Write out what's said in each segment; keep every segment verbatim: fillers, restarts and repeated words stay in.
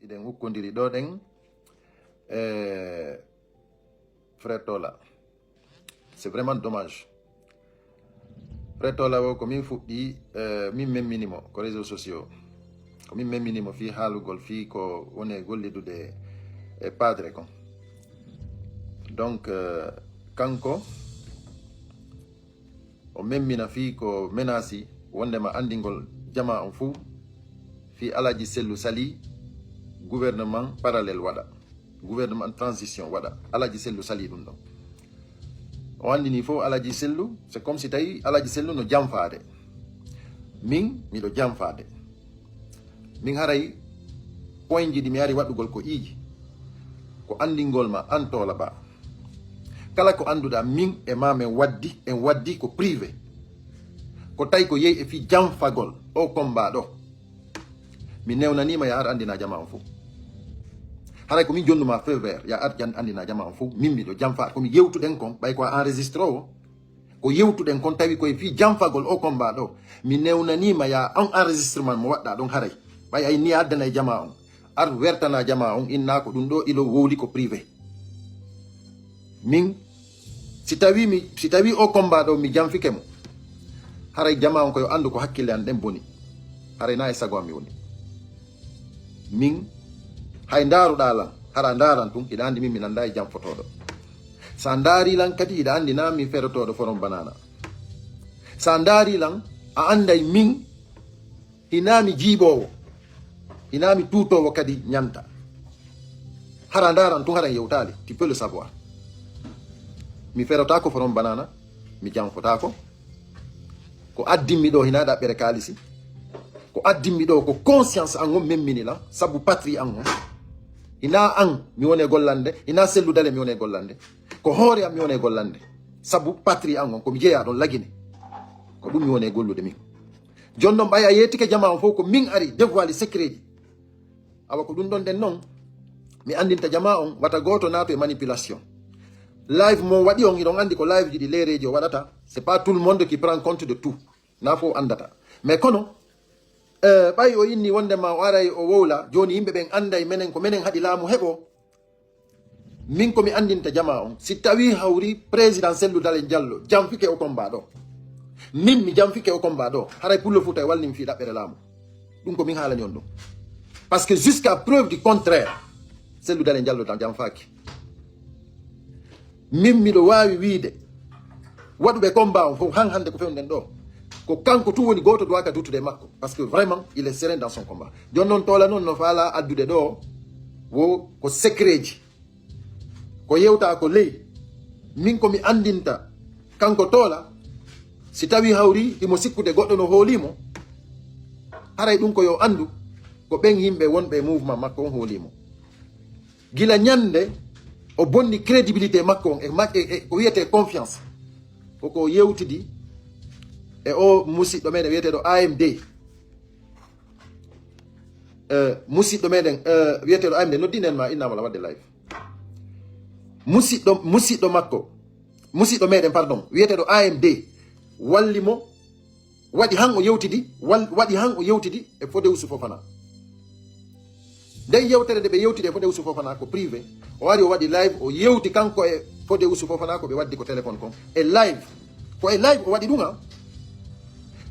Ɗen ukkodiri ɗo ɗen, eh, Frère Tola. C'est vraiment dommage. Frère Tola o, ko min fuɗɗi, eh, min memmini mo ko réseaux sociaux. Ko min memmini mo fii haalugol, fii ko woni e gollidude e padre kon. Donc, eh, kanko, o memmina fii ko menasi wondema anndingol jamaa on fuu fii Alaji Sellu sali gouvernement parallèle waɗa, gouvernement transition waɗa. Alaji Sellu sali ɗum ɗon. O anndini fof Alaji Sellu, c'est comme si tawi Alaji Sellu no janfaade. Min, miɗo janfaade. Min haray pointji ɗi mi ari waɗugol ko iiji. Ko anndingol ma an Tola Ba. Kala ko annduɗaa min e ma men waddi, en waddi ko privé. Ko tawi ko yehi e fii janfagol o combat ɗo. Mi newnaniima ya ar anndina jamaa on fof. Haray ko min jonnuma feu vert, ya ar jan-, anndina jamaa on fof. Min miɗo janfa, ko mi yewtuɗen kon, ɓay ko a enregistré o. Ko yewtuɗen kon tawi koye fii janfagol o combat ɗo. Mi newnaniima ya on enregistrement mo waɗɗa ɗon haray. Ɓay ay ni a addana e jamaa on. Ar wertana jamaa on inna ko ɗum ɗo ilo wowli ko privé. Min, si tawi mi, si tawi o combat ɗo mi janfike mo, haray jamaa on ko yo anndu ko hakkille an ɗen boni. Haray na e sago am mi woni. Min, hay ndaaruɗaa lan, hara ndaaran tun, hiɗa anndi min mi nanndaa e janfotooɗo. So a ndaarii lan kadi, hiɗa anndi na mi ferotooɗo forom banana. So a ndaarii lan, a annday min, hinaa mi jiiɓoowo, hinaa mi tuutoowo kadi ñanta. Hara ndaaran tun, hara en yewtaali, tu peux le savoir. Mi ferotaako forom banana, mi janfotaako. Ko addimmi ɗo hinaa ɗaɓɓere kaalisi. Ko addimmi ɗo ko conscience an on memmini lan, sabu patrie an on. Hinaa an mi woni e gollande, hinaa Sellu Dale mi woni e gollande. Ko hoore am mi woni e gollande. Sabu patrie an on, ko mi jeyaa ɗon Lagine. Ko ɗum mi woni e gollude min. Jooni non ɓay a yeetike jamaa on fof ko min ari dévoile secret ji. Awa ko ɗum ɗon ɗen non, mi anndinta jamaa on, wata gooto naatu e manipulation. Live mo waɗi on, hiɗon anndi ko live ji ɗi les réseaux waɗata, c'est pas tout le monde qui prend compte de tout. Na fof anndata. Mais kono, eh, ɓay o inni wondema o aray o wowla, jooni yimɓe ɓen annday menen ko menen haɗi laamu heɓo. Min ko mi anndinta jamaa on, si tawi hawri président Sellu Dale Diallo janfike o combat ɗo. Min mi janfike o combat ɗo, haray Pullo Fuuta e wallim fii ɗaɓɓere laamu. Ɗum ko min haalani on ɗum. Parce que jusqu'à preuve du contraire, Sellu Dale Diallo dan janfaaki. Min miɗo waawi wiide, waɗuɓe combat on fof han hannde ko fewnden ɗo. Ko kanko tun woni gooto duwaka duttude e makko. Parce que vraiment, il est serein dans son combat. Jooni non Tola non no faala addude ɗo, wo ko secret ji. Ko yewta ko ley. Min ko mi anndinta, kanko Tola, si tawi hawri himo sikkude goɗɗo no hoolimo, haray ɗum ko yo anndu, ko ɓen yimɓe wonɓe e mouvement makko on hoolimo. Gila ñande o bonni crédibilité makko on e ma-, e, e ko wiyetee confiance. Koko yewtidi e o musiɗɗo meɗen wiyeteeɗo A M D. Eh, musiɗɗo meɗen, eh, wiyeteeɗo A M D, noddinen ma, innama la wadde live. Musiɗɗo, musiɗɗo makko, musiɗɗo meɗen, pardon, wiyeteeɗo A M D, walli mo, waɗi han o yewtidi, wal-, waɗi han o yewtidi e Fodé Ousou Fofana. Nden yewtere nde ɓe yewtidi e Fodé Ousou Fofana ko privé, o ari o waɗi live, o yewti kanko e Fodé Ousou Fofana ko ɓe waddi ko téléphone kon. E live, ko e live o waɗi ɗum, a.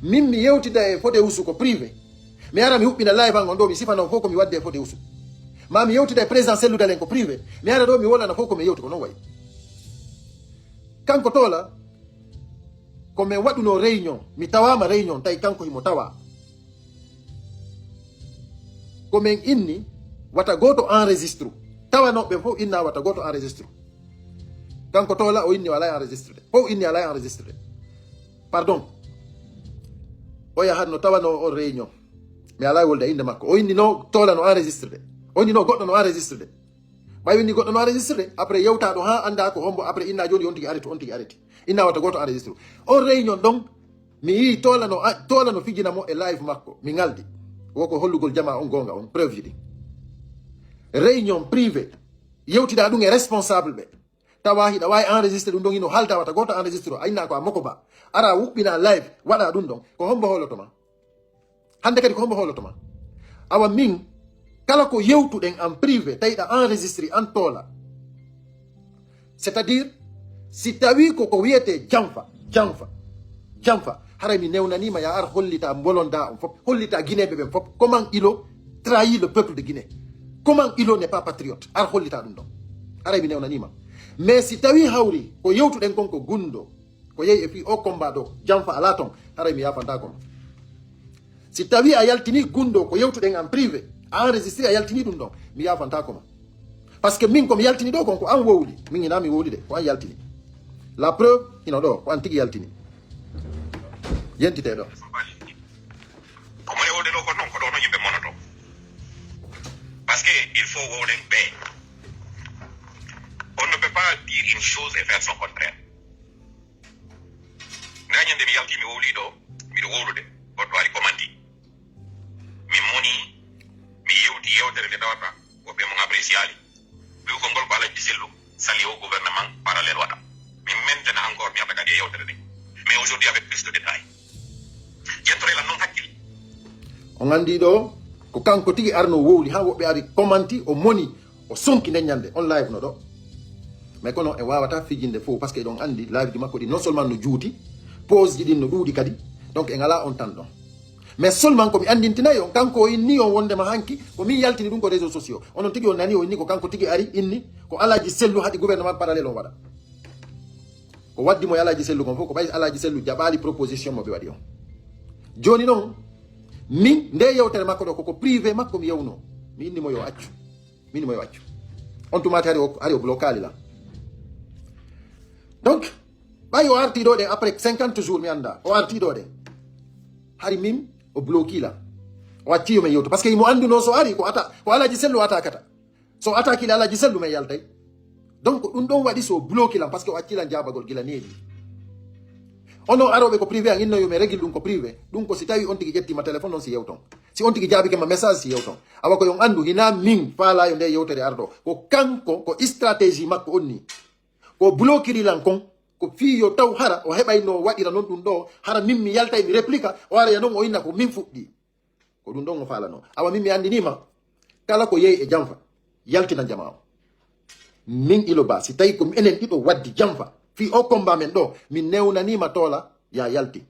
Min mi yewtida e Fodé Ousou ko privé. Mi ara mi huɓɓina live an on ɗo, mi sifana on fof ko mi waddi e Fodé Ousou. Ma mi yewtida e président Sellu Dalen ko privé. Mi ara ɗo mi wolana fof ko mi yewti ko non wayi. Kanko Tola, ko min waɗuno réunion, mi tawaama réunion, tawi kanko himo tawa. Ko min inni, wata gooto enregistre. Tawanoɓe fof inna wata gooto enregistre. Kanko Tola o inni o alay enregistrede. Fof inni alay enregistrede. Pardon. O yahat no tawano o réunion. Mi alay wolde innde makko. O inni no Tola no enregistrede. O inni no goɗɗo no enregistrede. Ɓay o inni goɗɗo no enregistrede. Après yewta ɗo ha annda ko hombo. Après inna jooni on tigi arrêté, on tigi arrêté. Inna wata gooto enregistre. On réunion ɗon, mi yii Tola no a-, Tola no fijina mo e live makko. Mi ngaldi. Woko hollugol jama on goonga on. Preuve ji ɗin. Réunion privé. Yewtida ɗum e responsable ɓe. Tawa hiɗa waawi enregistré ɗum ɗon, hino haalda wata gooto enregistré o, a inna ko a moko ba. Ara wuɓɓina live, waɗa ɗum ɗon. Ko hombo hooloto ma? Hannde kadi ko hombo hooloto ma? Awa min, Kala ko yewtuɗen en privé, tawiɗa enregistré an toola. C'est-à-dire, si tawi ko ko wiyete janfa, janfa, janfa, haray mi newnanima ya ar hollita mbolonda on fop, hollita Guinéɓe ɓen fop, comment Ilo trahit le peuple de Guinée, comment Ilo n'est pas patriote, ar hollita ɗum ɗon. Haray mi newnanima. Mais si tawi hawri ko yewtuɗen kon ko gundo, ko yehi e fii o combat ɗo, janfa ala ton, haray mi yafantako ma. Si tawi a yaltini gundo ko yewtuɗen en privé, a enregistré, a yaltini ɗum ɗon, mi yafantako ma. Parce que min ko mi yaltini ɗo kon ko an wowli, min hina mi wowli de, ko an yaltini. La preuve hino ɗo, ko an tigi yaltini. Yentite ɗo. Ko mo rewde ɗo ko non ko ɗo non yimɓe monoto. Parce que il faut wowlen ɓe. On ne peut pas dire une chose et faire son contraire. Nda ñande mi yalti mi wowli ɗo, miɗo wowlude, goɗɗo ari commandi. Min moni, mi yewti yewtere nde tawata woɓɓe mon appréciali. Lugol ngol ko Alaji Sellu sali o gouvernement parallèle waɗa. Min mentena encore mi yata kadi e yewtere nde. Mais aujourd'hui avec plus de détails. Ƴettorelan noon hakkil. On anndi ɗo ko kanko tigi arno wowli, haa woɓɓe ari commenti, o moni, o sonki nden ñande on live no ɗo. Mais kono en wawata fijinde fof, parce que eɗon anndi live ji makko ɗi non seulement no juuti, pause ji ɗin no ɗuuɗi kadi. Donc en ala on tan ɗon. Mais seulement ko mi anndintinay on, kanko o inni on wondema hanki ko min yaltini ɗum ko réseaux sociaux. Onon tigi on nani o inni ko kanko tigi ari inni ko Alaji Sellu haɗi gouvernement parallèle on waɗa. Ko waddi mo e Alaji Sellu kon fof ko ɓay Alaji Sellu jaɓaali proposition mo ɓe waɗi on. Jooni noon, min nde yewtere makko ɗo koko privé makko mi yewno. Mi inni mo yo accu. Mi inni mo yo accu. On tuma hari o, hari o bloquaali lan. Donc, ɓay o arti ɗo ɗen après cinquante jours mi annda. O arti ɗo ɗen. Hari min o bloqué lan. O acci yo min yewto. Parce que imo annduno so ari ko ata, ko Alaji Sellu atakata. So attaque il Alaji Sellu men yaltay. Donc ɗum ɗon waɗi so bloqué lan parce que o acci lan jaabagol gila neeɗi. Onon arooɓe ko privé an inno yo mi régule ɗum ko privé. Ɗum ko si tawi on tigi ƴettima téléphone on si yewton. Si on tigi jaabike ma message si yewton. Awa ko yon anndu hina min faalayo nde yewtere arɗo. Ko kanko ko stratégie makko on ni. Ko bloquiri lan kon ko fii yo taw hara o heɓay no waɗira non ɗum ɗo hara min mi yaltay mi réplique o ara ya non o inna ko min fuɗɗi. Ko ɗum ɗon o faalano. Awa min mi anndinima kala ko yehi e janfa yaltinan jama o. Min Ilo Ba si tawi ko enen ɗiɗo waddi janfa fii o combat men ɗo min newnanima toola ya yalti.